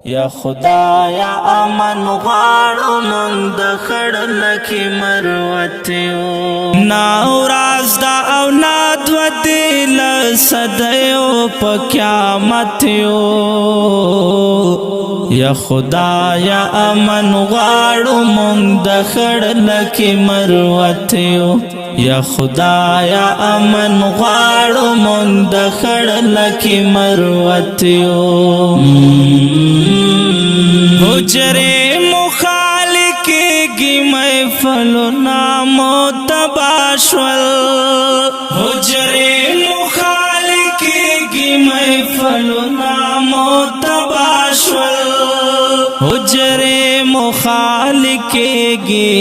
یا خدایا امن غواړو مونږ د خړ لکې مروت یو. نا راز دا او نا دو دل صدیو په قیامت یو. یا خدایا امن غواړو مونږ د خړ لکې مروت یو. یا خدایا امن غواړو مونږ د خړ لکې مروت یو. حجره مخالکېږي محفلونه مو تباشول. حجره مخالکېږي محفلونه مو تباشول. حجره مخالکېږي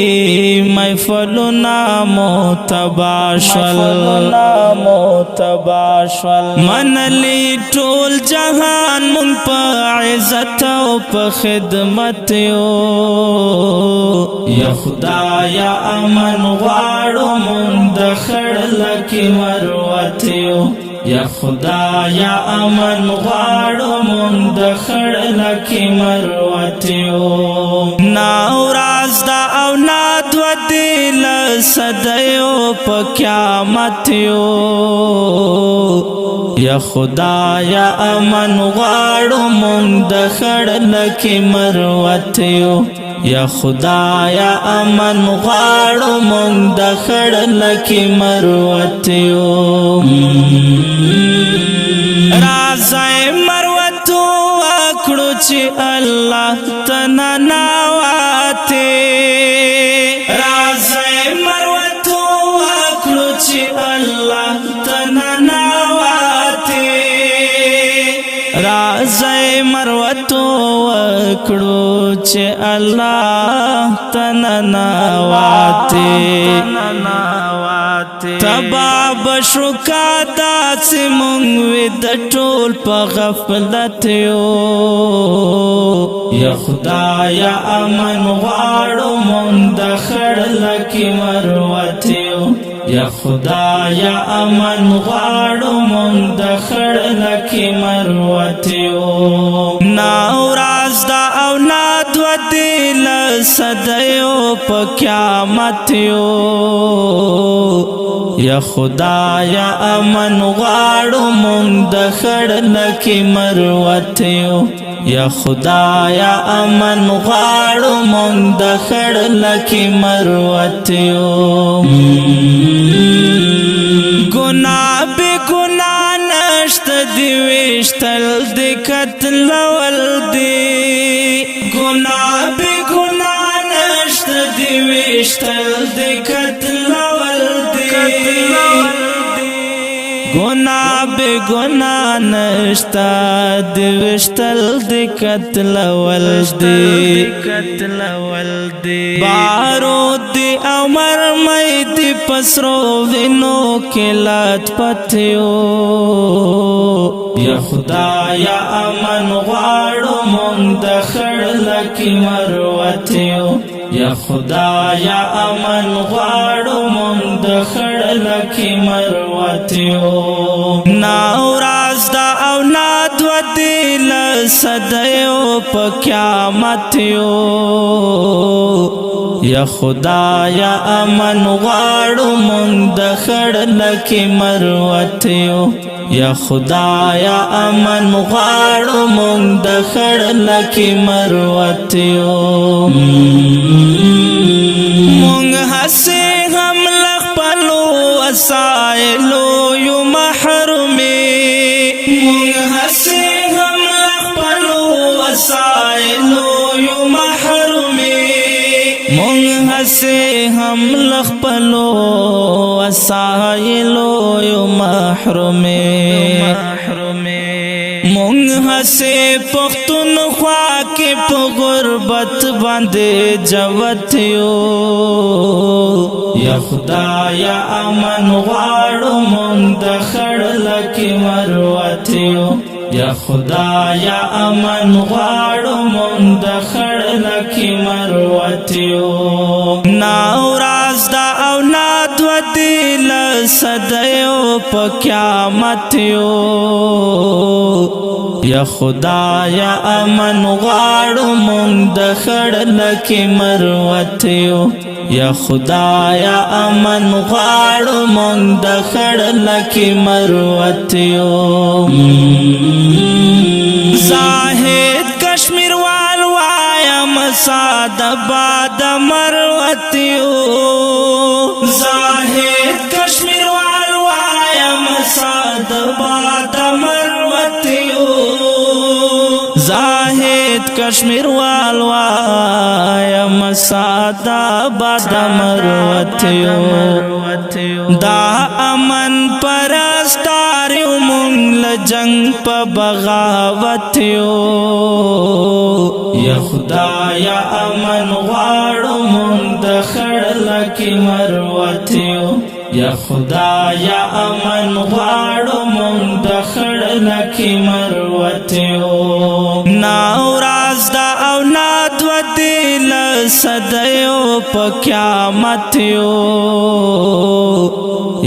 محفلونه مو تباشول. مو تباشول. منلی ټول جهان مونږ په عزت او په خدمت یو. یا خدایا امن غواړو مونږ د خړ لکې مروت یو. یا خدایا امن غواړو مونږ د خړ لکې مروت یو. نا راز دا او نا دو دل صدیو په قیامت یو. یا خدایا امن غواړو مونږ د خړ لکې مروت یو. یا خدایا امن غواړو مونږ د خړ لکې مروت یو. راځي مروتو وکړو چې الله تنا نواته. راځي مروتو وکړو چې الله تنا نواته. راځي مروتو وکړو چې الله تنا نواته. تبا بشو کا داسې مونږ وې د ټول په غفلت یو. یا خدایا امن غواړو مونږ د خړ لکې مروت یو. یا خدایا امن غواړو مونږ د خړ لکې مروت یو. نا راز دا او نا دو دل صدیو په قیامت یو. یا خدایا امن غواړو مونږ د خړ لکې مروت یو. یا خدایا امن غواړو مونږ د خړ لکې مروت یو. ګنا به ګنا نشت دی وشتل دی قتل ول دی. ګنا به ګنا نشت دی وشتل دی قتل ول دی. ګنا به ګنا نشتا دی وشتل دی قتل ول دی. قتل ول دی. بارود دی امر مې دی پسرو وینو کې لات پتیو. یا خدایا امن غواړو مونږ د خړ لکې مروت یو. یا خدایا امن غواړو مونږ د خړ لکې مروت یو. نا راز دا او نا دو دل صدیو په قیامت یو. یا خدایا امن غواړو مونږ د خړ لکې مروت یو. یا خدایا امن غواړو مونږ د خړ لکې مروت یو. مونږ هسې هم له خپلو وسایلو یو محرومې. مونږ هسې هم له خپلو وسایلو یو محرومې. مونږ هسې هم له خپلو وسایلو یو محرومې. محرومې. مونږ هسې پښتونخوا کې په غربت باندې جوت یو. یا خدایا امن غواړو مونږ د خړ لکې مروت یو. یا خدایا امن غواړو مونږ د خړ لکې مروت یو. نا راز دا او نا دو دل صدیو په قیامت یو. یا خدایا امن غواړو مونږ د خړ لکه مروتیو. یا خدایا امن غواړو مونږ د خړ لکه مروتیو. زاهد کشمیر وال وایم ساده باد مروتیو. زاهد کشمیر وال وایم ساده باد مروتیو. زاهد کشمیر وال وایم ساده باد مروتیو. دا امن پرستاریو مونږ له جنگ په بغاوت یو. یا خدایا امن غواړو مونږ د خړ لکه مروت یو. یا خدایا امن غواړو مونږ د خړ لکه مروت یو. ناراض دا اولاد ودی لسدیو په قیامت یو.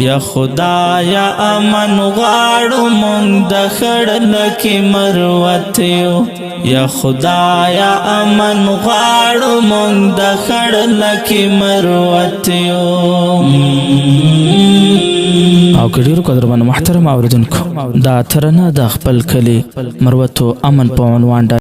یا خدایا امن غواړو مونږ د خړ لکه مروت یو. یا خدایا امن غواړو مونږ د خړ لکه مروت یو. او ډیرو قدرمن محترم اوریدونکو، دا ترنه د خپل کلی مروتو امن په عنوان.